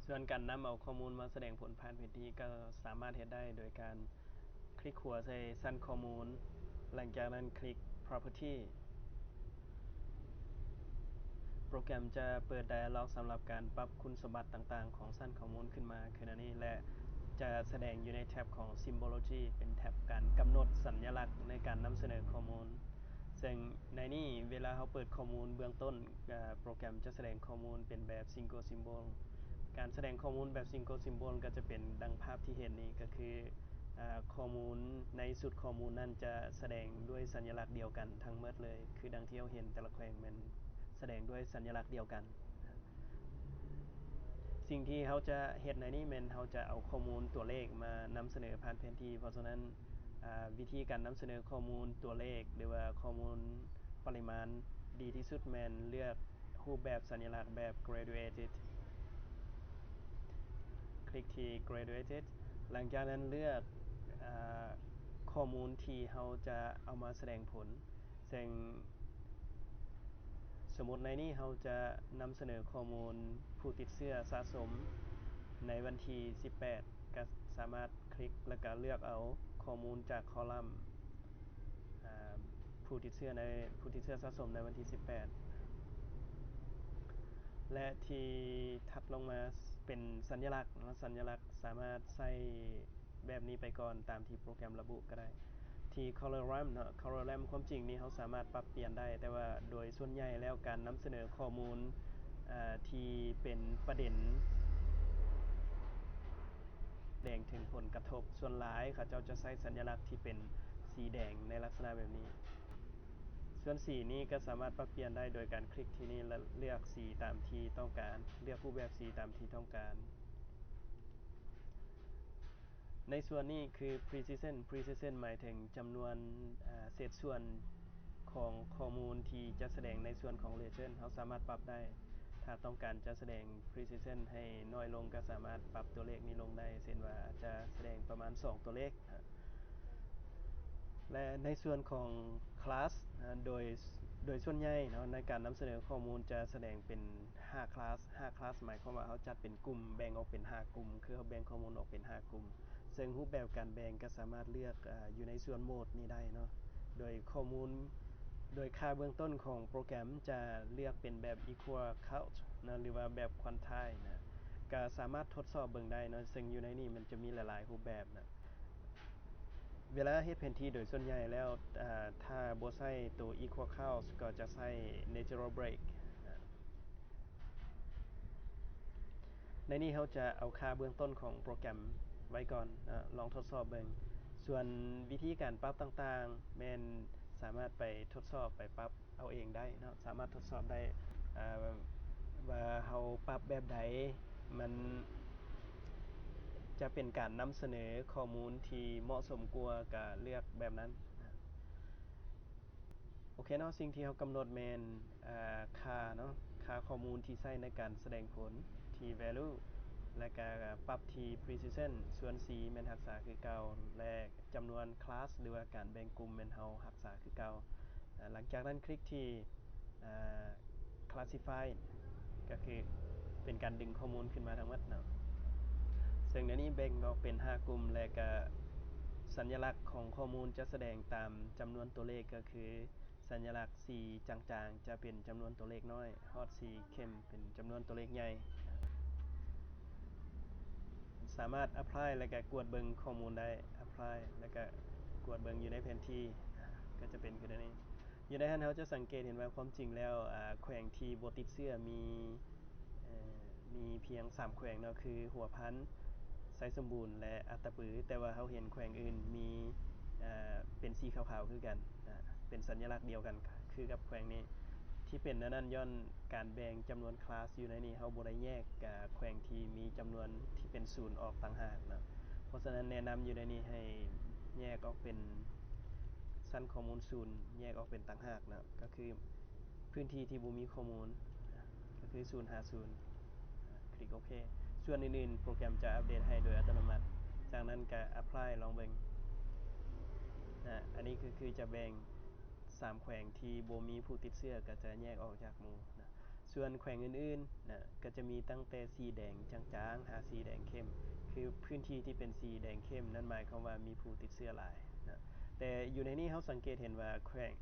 ສ່ວນການນຳເອົາຂໍ້ມູນມາສະແດງຜົນຜ່ານແຜນທີ່ ກໍສາມາດເຮັດໄດ້ໂດຍການຄລິກຂວາໃສ່ຊັ້ນຂໍ້ມູນ, ຫຼັງຈາກນັ້ນຄລິກ Property. ໂປຣແກຣມຈະເປີດ dialog ສຳລັບການປັບຄຸນສົມບັດຕ່າງໆຂອງຊັ້ນຂໍ້ມູນຂຶ້ນມາຄືແນວນີ້ ແລະ ຈະສະແດງຢູ່ໃນແທັບຂອງ Symbology ເປັນແທັບການກຳນົດສັນຍະລັກໃນການນຳສະເໜີຂໍ້ມູນ. ເຊິ່ງໃນນີ້ເວລາເຮົາເປີດຂໍ້ມູນເບື້ອງຕົ້ນ, ໂປຣແກຣມຈະສະແດງຂໍ້ມູນເປັນແບບ Single Symbol. ການສະແດງຂໍ້ມູນແບບ Single Symbol ກໍຈະເປັນດັ່ງພາບທີ່ເຫັນນີ້, ກໍຄື ອາ ຂໍ້ມູນໃນຊຸດຂໍ້ມູນນັ້ນຈະສະແດງດ້ວຍສັນຍະລັກດຽວກັນທັງໝົດເລີຍ, ຄືດັ່ງທີ່ເຮົາເຫັນແຕ່ລະແຂວງແມ່ນສະແດງດ້ວຍສັນຍະລັກດຽວກັນ. ສິ່ງທີ່ເຮົາຈະເຮັດໃນນີ້ແມ່ນເຮົາຈະເອົາຂໍ້ມູນຕົວເລກມານຳສະເໜີຜ່ານແຜນທີ່, ເພາະສະນັ້ນ ອາ ວິທີການນຳສະເໜີຂໍ້ມູນຕົວເລກ ຫຼືວ່າຂໍ້ມູນປະລິມານ ດີທີ່ສຸດແມ່ນເລືອກຮູບແບບສັນຍະລັກແບບ Graduated. ຄລິກທີ່ Graduated. ຫຼັງຈາກນັ້ນເລືອກ ອາ ຂໍ້ມູນທີ່ເຮົາຈະເອົາມາສະແດງຜົນ, ເຊິ່ງສົມມຸດໃນນີ້ເຮົາຈະນຳສະເໜີຂໍ້ມູນຜູ້ຕິດເຊື້ອສະສົມໃນວັນທີສິບແປດ, ກໍສາມາດຄລິກ ແລ້ວກໍເລືອກເອົາຂໍ້ມູນຈາກຄໍລັມ ອາ ຜູ້ຕິດເຊື້ອໃນ ຜູ້ຕິດເຊື້ອສະສົມໃນວັນທີສິບແປດ ແລະ ທີ່ຖັດລົງມາເປັນສັນຍະລັກເນາະ, ສັນຍະລັກສາມາດໃຊ້ແບບນີ້ໄປກ່ອນຕາມທີ່ໂປຣແກຣມລະບຸກໍໄດ້. ທີ່ Color Ramp ເນາະ, Color Ramp ຄວາມຈິງນີ້ເຮົາສາມາດປັບປ່ຽນໄດ້, ແຕ່ວ່າໂດຍສ່ວນໃຫຍ່ແລ້ວການນຳສະເໜີຂໍ້ມູນ ອາ ທີ່ເປັນປະເດັນ ແດງເຖິງຜົນກະທົບ, ສ່ວນຫຼາຍເຂົາເຈົ້າຈະໃຊ້ສັນຍະລັກທີ່ເປັນສີແດງໃນລັກສະນະແບບນີ້. ສ່ວນສີນີ້ກໍສາມາດປັບປ່ຽນໄດ້ໂດຍການຄລິກທີ່ນີ້ ແລະ ເລືອກສີຕາມທີ່ຕ້ອງການ, ເລືອກຮູບແບບສີຕາມທີ່ຕ້ອງການ. ໃນສ່ວນນີ້ຄື Precision. Precision ໝາຍເຖິງຈຳນວນ ອາ ເສດສ່ວນຂອງຂໍ້ມູນທີ່ຈະສະແດງໃນສ່ວນຂອງ Legend. ເຮົາສາມາດປັບໄດ້. ຖ້າຕ້ອງການຈະສະແດງ Precision ໃຫ້ນ້ອຍລົງ ກໍສາມາດປັບຕົວເລກນີ້ລົງໄດ້, ເຊັ່ນວ່າອາດຈະສະແດງປະມານສອງຕົວເລກ. ແລະ ໃນສ່ວນຂອງ Class ນະ ໂດຍ ໂດຍສ່ວນໃຫຍ່ເນາະ ໃນການນຳສະເໜີຂໍ້ມູນຈະສະແດງເປັນຫ້າ Class. ຫ້າ Class ໝາຍຄວາມວ່າເຮົາຈັດເປັນກຸ່ມ, ແບ່ງອອກເປັນຫ້າກຸ່ມ, ຄືເຮົາແບ່ງຂໍ້ມູນອອກເປັນຫ້າກຸ່ມ. ເຊິ່ງຮູບແບບການແບ່ງກໍສາມາດເລືອກ ອາ ຢູ່ໃນສ່ວນໂໝດນີ້ໄດ້ເນາະ. ໂດຍຂໍ້ມູນ ໂດຍຄ່າເບື້ອງຕົ້ນຂອງໂປຣແກຣມຈະເລືອກເປັນແບບ Equal Count ນະ ຫຼືວ່າແບບ Quantile ນະ, ກໍສາມາດທົດສອບເບິ່ງໄດ້ເນາະ. ເຊິ່ງຢູ່ໃນນີ້ມັນຈະມີຫຼາຍໆຮູບແບບນະ. ເວລາເຮັດແຜນທີ່ໂດຍສ່ວນໃຫຍ່ແລ້ວ ອາ ຖ້າບໍ່ໃຊ້ໂຕ Equal Count ກໍຈະໃຊ້ Natural Break ນະ. ໃນນີ້ເຮົາຈະເອົາຄ່າເບື້ອງຕົ້ນຂອງໂປຣແກຣມໄວ້ກ່ອນ, ອາ ລອງທົດສອບເບິ່ງ. ສ່ວນວິທີການປັບຕ່າງໆ ແມ່ນສາມາດໄປທົດສອບ ໄປປັບເອົາເອງໄດ້ເນາະ, ສາມາດທົດສອບໄດ້ ອາ ວ່າເຮົາປັບແບບໃດ ມັນຈະເປັນການນຳສະເໜີຂໍ້ມູນທີ່ເໝາະສົມກວ່າ, ກະເລືອກແບບນັ້ນ. ໂອເຄເນາະ, ສິ່ງທີ່ເຮົາກຳນົດແມ່ນ ອາ ຄ່າເນາະ, ຄ່າຂໍ້ມູນທີ່ໃຊ້ໃນການສະແດງຜົນ ທີ່ value ແລະກະປັບທີ່ precision, ສ່ວນສີແມ່ນຮັກສາຄືເກົ່າ ແລະຈຳນວນ class ຫຼືວ່າການແບ່ງກຸ່ມແມ່ນເຮົາຮັກສາຄືເກົ່າ. ອາ ຫຼັງຈາກນັ້ນຄລິກທີ່ ອາ classify ກໍຄືເປັນການດຶງຂໍ້ມູນຂຶ້ນມາທັງໝົດເນາະ. ເຊິ່ງໃນນີ້ແບ່ງອອກເປັນຫ້າກຸ່ມ ແລະກະສັນຍະລັກຂອງຂໍ້ມູນຈະສະແດງຕາມຈຳນວນຕົວເລກ ກໍຄື ສັນຍະລັກສີຈາງໆຈະເປັນຈຳນວນຕົວເລກນ້ອຍ, ຮອດສີເຂັ້ມເປັນຈຳນວນຕົວເລກໃຫຍ່. ສາມາດ apply ແລ້ວກະກວດເບິ່ງຂໍ້ມູນໄດ້, apply ແລ້ວກະກວດເບິ່ງຢູ່ໃນແຜນທີ່ ກໍຈະເປັນຄືແນວນີ້. ຢູ່ໃນຫັ້ນເຮົາຈະສັງເກດເຫັນວ່າຄວາມຈິງແລ້ວ ອາ ແຂວງທີ່ບໍ່ຕິດເຊື້ອມີ ເອີ ມີພຽງສາມແຂວງເນາະ ຄື ຫົວພັນ, ໄຊສົມບູນ ແລະ ອັດຕະປື, ແຕ່ວ່າເຮົາເຫັນແຂວງອື່ນມີ ເອີ ເປັນສີຂາວໆຄືກັນນະ, ເປັນສັນຍະລັກດຽວກັນຄືກັບແຂວງນີ້. ທີ່ເປັນແນວນັ້ນຍ້ອນການແບ່ງຈຳນວນ class ຢູ່ໃນນີ້ ເຮົາບໍ່ໄດ້ແຍກ ອາ ແຂວງທີ່ມີຈຳນວນທີ່ເປັນສູນອອກຕ່າງຫາກນະ. ເພາະສະນັ້ນແນະນຳຢູ່ໃນນີ້ໃຫ້ແຍກອອກເປັນຊັ້ນຂໍ້ມູນສູນ ແຍກອອກເປັນຕ່າງຫາກນະ, ກໍຄື ພື້ນທີ່ທີ່ບໍ່ມີຂໍ້ມູນ ກໍຄືສູນຫາສູນ ຄລິກໂອເຄ. ສ່ວນອື່ນໆໂປຣແກຣມຈະອັບເດດໃຫ້ໂດຍອັດຕະໂນມັດ. ຈາກນັ້ນກະ apply ລອງເບິ່ງນະ. ອັນນີ້ກໍຄືຈະແບ່ງສາມແຂວງທີ່ບໍ່ມີຜູ້ຕິດເຊື້ອ ກໍຈະແຍກອອກຈາກໝູ່ນະ. ສ່ວນແຂວງອື່ນໆນະ ກໍຈະມີຕັ້ງແຕ່ສີແດງຈາງໆ ຫາສີແດງເຂັ້ມ ຄືພື້ນທີ່ທີ່ເປັນສີແດງເຂັ້ມນັ້ນ ໝາຍຄວາມວ່າມີຜູ້ຕິດເຊື້ອຫຼາຍນະ. ແຕ່ຢູ່ໃນນີ້ເຮົາສັງເກດເຫັນວ່າແຂວງ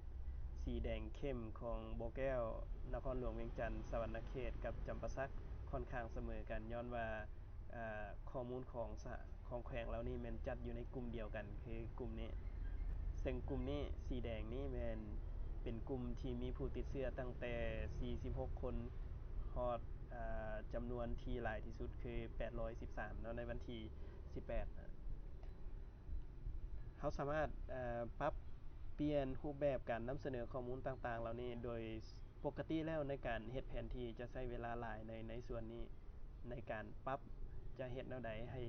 ສີແດງເຂັ້ມຂອງບໍ່ແກ້ວ, ນະຄອນຫຼວງວຽງຈັນ, ສະຫວັນນະເຂດ ກັບຈຳປາສັກ ຂ້ອນຂ້າງສະເໝີກັນ ຍ້ອນວ່າ ເອີ ຂໍ້ມູນຂອງສະ ຂອງແຂວງເຫຼົ່ານີ້ແມ່ນຈັດຢູ່ໃນກຸ່ມດຽວກັນ ຄືກຸ່ມນີ້ ເຊິ່ງກຸ່ມນີ້ ສີແດງນີ້ແມ່ນເປັນກຸ່ມທີ່ມີຜູ້ຕິດເຊື້ອຕັ້ງແຕ່ສີ່ສິບຫົກຄົນ ຮອດ ເອີ ຈຳນວນທີ່ຫຼາຍທີ່ສຸດຄືແປດຮ້ອຍສິບສາມເນາະ ໃນວັນທີສິບແປດນະ. ເຮົາສາມາດ ເອີ ປັບປ່ຽນຮູບແບບການນຳສະເໜີຂໍ້ມູນຕ່າງໆເຫຼົ່ານີ້ ໂດຍ ປົກກະຕິແລ້ວໃນການເຮັດແຜນທີ່ຈະໃຊ້ເວລາຫຼາຍໃນ ໃນສ່ວນນີ້ ໃນການປັບຈະເຮັດແນວໃດໃຫ້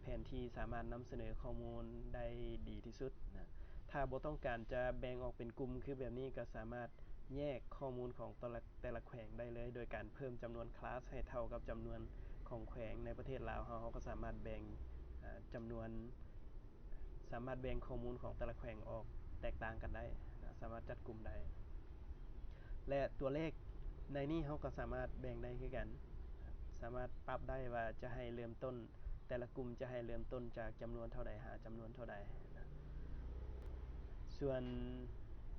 ແຜນທີ່ສາມາດນຳສະເໜີຂໍ້ມູນໄດ້ດີທີ່ສຸດນະ. ຖ້າບໍ່ຕ້ອງການຈະແບ່ງອອກເປັນກຸ່ມຄືແບບນີ້ ກໍສາມາດແຍກຂໍ້ມູນຂອງແຕ່ລະ ແຕ່ລະແຂວງໄດ້ເລີຍ ໂດຍການເພີ່ມຈຳນວນຄລາສໃຫ້ເທົ່າກັບຈຳນວນຂອງແຂວງໃນປະເທດລາວເຮົາ. ເຮົາກໍສາມາດແບ່ງ ເອີ ຈຳນວນ ສາມາດແບ່ງຂໍ້ມູນຂອງແຕ່ລະແຂວງອອກແຕກຕ່າງກັນໄດ້ນະ, ສາມາດຈັດກຸ່ມໄດ້ ແລະ ຕົວເລກໃນນີ້ເຮົາກໍສາມາດແບ່ງໄດ້ຄືກັນ, ສາມາດປັບໄດ້ວ່າຈະໃຫ້ເລີ່ມຕົ້ນ ແຕ່ລະກຸ່ມຈະໃຫ້ເລີ່ມຕົ້ນຈາກຈຳນວນເທົ່າໃດຫາຈຳນວນເທົ່າໃດນະ. ສ່ວນ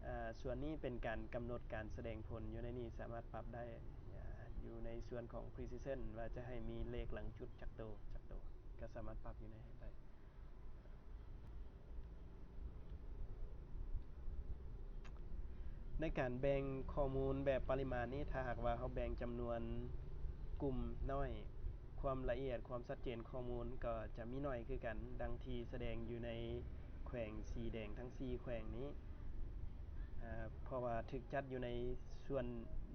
ເອີ ສ່ວນນີ້ເປັນການກຳນົດການສະແດງຜົນ, ຢູ່ໃນນີ້ສາມາດປັບໄດ້ ເອີ ຢູ່ໃນສ່ວນຂອງ precision ວ່າຈະໃຫ້ມີເລກຫຼັງຈຸດຈັກໂຕ ຈັກໂຕ ກໍສາມາດປັບຢູ່ໃນນີ້ໄດ້. ໃນການແບ່ງຂໍ້ມູນແບບປະລິມານນີ້ ຖ້າຫາກວ່າເຮົາແບ່ງຈຳນວນກຸ່ມນ້ອຍ, ຄວາມລະອຽດ, ຄວາມຊັດເຈນຂໍ້ມູນກໍຈະມີໜ້ອຍຄືກັນ, ດັ່ງທີ່ສະແດງຢູ່ໃນແຂວງສີແດງທັງສີ່ແຂວງນີ້, ເພາະວ່າຖືກຈັດຢູ່ໃນສ່ວນ,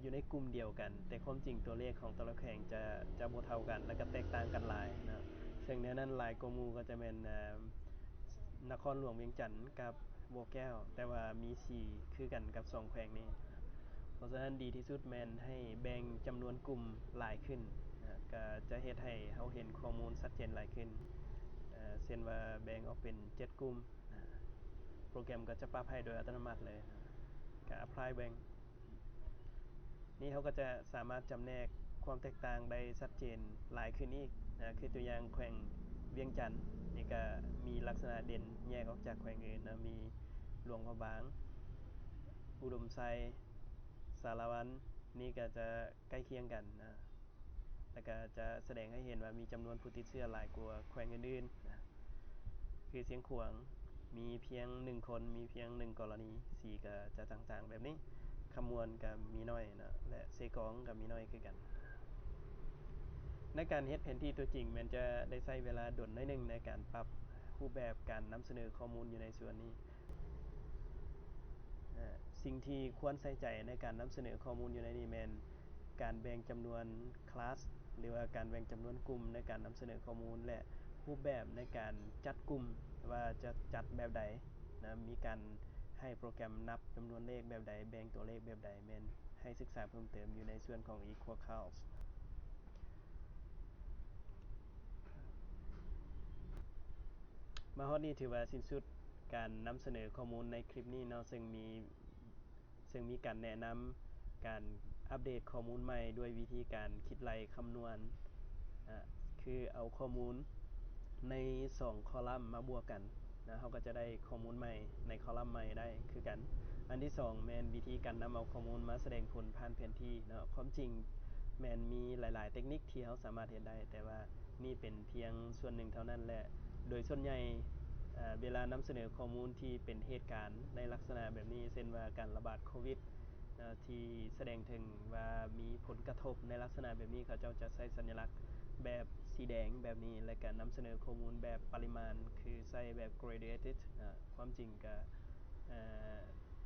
ຢູ່ໃນກຸ່ມດຽວກັນ, ແຕ່ຄວາມຈິງຕົວເລກຂອງແຕ່ລະແຂວງຈະ, ຈະບໍ່ເທົ່າກັນ ແລະ ກໍແຕກຕ່າງກັນຫຼາຍເນາະ. ເຊິ່ງໃນນັ້ນຫຼາຍກວ່າໝູ່ກໍຈະແມ່ນ ນະຄອນຫຼວງວຽງຈັນກັບບໍ່ແກ້ວ, ແຕ່ວ່າມີສີຄືກັນກັບສອງແຂວງນີ້. ເພາະສະນັ້ນດີທີ່ສຸດແມ່ນໃຫ້ແບ່ງຈຳນວນກຸ່ມຫຼາຍຂຶ້ນນະ, ກໍຈະເຮັດໃຫ້ເຮົາເຫັນຂໍ້ມູນຊັດເຈນຫຼາຍຂຶ້ນ. ເຊັ່ນວ່າແບ່ງອອກເປັນເຈັດກຸ່ມນະ, ໂປຣແກຣມກໍຈະປັບໃຫ້ໂດຍອັດຕະໂນມັດເລີຍນະ, ກໍ apply ເບິ່ງ. ນີ້ເຮົາກໍຈະສາມາດຈຳແນກຄວາມແຕກຕ່າງໄດ້ຊັດເຈນຫຼາຍຂຶ້ນອີກນະ, ຄືຕົວຢ່າງແຂວງວຽງຈັນນີ້ກໍມີລັກສະນະເດັ່ນແຍກອອກຈາກແຂວງອື່ນນະ, ມີຫຼວງພະບາງ, ອຸດົມໄຊ, ສາລະວັນ, ນີ້ກໍຈະໃກ້ຄຽງກັນນະ, ແລ້ວກໍຈະສະແດງໃຫ້ເຫັນວ່າມີຈຳນວນຜູ້ຕິດເຊື້ອຫຼາຍກວ່າແຂວງອື່ນໆນະ. ຄືຊຽງຂວາງມີພຽງໜຶ່ງຄົນ, ມີພຽງໜຶ່ງກໍລະນີ, ສີກໍຈະຈາງໆແບບນີ້. ຄຳມ່ວນກໍມີໜ້ອຍເນາະ ແລະ ເຊກອງກໍມີໜ້ອຍຄືກັນ. ໃນການເຮັດແຜນທີ່ຕົວຈິງແມ່ນຈະໄດ້ໃຊ້ເວລາດົນໜ້ອຍໜຶ່ງໃນການປັບຮູບແບບການນຳສະເໜີຂໍ້ມູນຢູ່ໃນສ່ວນນີ້. ເອີ ສິ່ງທີ່ຄວນໃສ່ໃຈໃນການນຳສະເໜີຂໍ້ມູນຢູ່ໃນນີ້ແມ່ນ ການແບ່ງຈຳນວນຄລາສ ຫຼືວ່າການແບ່ງຈຳນວນກຸ່ມໃນການນຳສະເໜີຂໍ້ມູນ ແລະ ຮູບແບບໃນການຈັດກຸ່ມວ່າຈະຈັດແບບໃດນະ, ມີການໃຫ້ໂປຣແກຣມນັບຈຳນວນເລກແບບໃດ, ແບ່ງຕົວເລກແບບໃດ, ແມ່ນໃຫ້ສຶກສາເພີ່ມເຕີມຢູ່ໃນສ່ວນຂອງ Equal Counts. ມາຮອດນີ້ຖືວ່າສິ້ນສຸດການນຳສະເໜີຂໍ້ມູນໃນຄລິບນີ້ເນາະ, ເຊິ່ງມີ ເຊິ່ງມີການແນະນຳການອັບເດດຂໍ້ມູນໃໝ່ດ້ວຍວິທີການຄິດໄລ່ຄຳນວນ, ອາ, ຄືເອົາຂໍ້ມູນໃນສອງຄໍລັມມາບວກກັນນະ, ເຮົາກໍຈະໄດ້ຂໍ້ມູນໃໝ່ໃນຄໍລັມໃໝ່ໄດ້ຄືກັນ. ອັນທີສອງແມ່ນວິທີການນຳເອົາຂໍ້ມູນມາສະແດງຜົນຜ່ານແຜນທີ່ເນາະ. ຄວາມຈິງແມ່ນມີຫຼາຍໆເຕັກນິກທີ່ເຮົາສາມາດເຮັດໄດ້, ແຕ່ວ່າ ນີ້ເປັນພຽງສ່ວນໜຶ່ງເທົ່ານັ້ນ ແລະ ໂດຍສ່ວນໃຫຍ່ ເວລານຳສະເໜີຂໍ້ມູນທີ່ເປັນເຫດການໃນລັກສະນະແບບນີ້ ເຊັ່ນວ່າການລະບາດໂຄວິດ ທີ່ສະແດງເຖິງວ່າມີຜົນກະທົບໃນລັກສະນະແບບນີ້, ເຂົາເຈົ້າຈະໃຊ້ສັນຍະລັກແບບສີແດງແບບນີ້ ແລະ ການນຳສະເໜີຂໍ້ມູນແບບປະລິມານ ຄືໃຊ້ແບບ graded. ຄວາມຈິງກະ ເອີ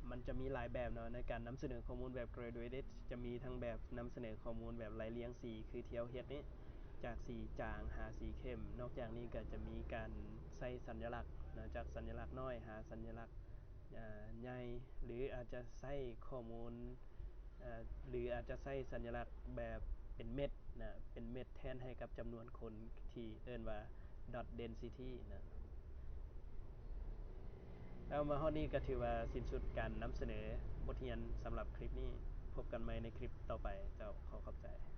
ມັນຈະມີຫຼາຍແບບເນາະ ໃນການນຳສະເໜີຂໍ້ມູນແບບ graded ຈະມີທັງແບບນຳສະເໜີຂໍ້ມູນແບບໄລ່ລຽງສີ ຄືທີ່ເຮົາເຮັດນີ້ ຈາກສີຈາງຫາສີເຂັ້ມ. ນອກຈາກນີ້ກໍຈະມີການໃຊ້ສັນຍະລັກເນາະ ຈາກສັນຍະລັກນ້ອຍຫາສັນຍະລັກ ເອີ ໃຫຍ່ ຫຼື ອາດຈະໃຊ້ຂໍ້ມູນ ເອີ ຫຼື ອາດຈະໃຊ້ສັນຍະລັກແບບເປັນເມັດນະ ເປັນເມັດແທນໃຫ້ກັບຈຳນວນຄົນ ທີ່ເອີ້ນວ່າ dot density ນະ. ແລ້ວມາຮອດນີ້ກໍຖືວ່າສິ້ນສຸດການນຳສະເໜີບົດຮຽນສຳລັບຄລິບນີ້. ພົບກັນໃໝ່ໃນຄລິບຕໍ່ໄປ. ເຈົ້າ ຂໍຂອບໃຈ.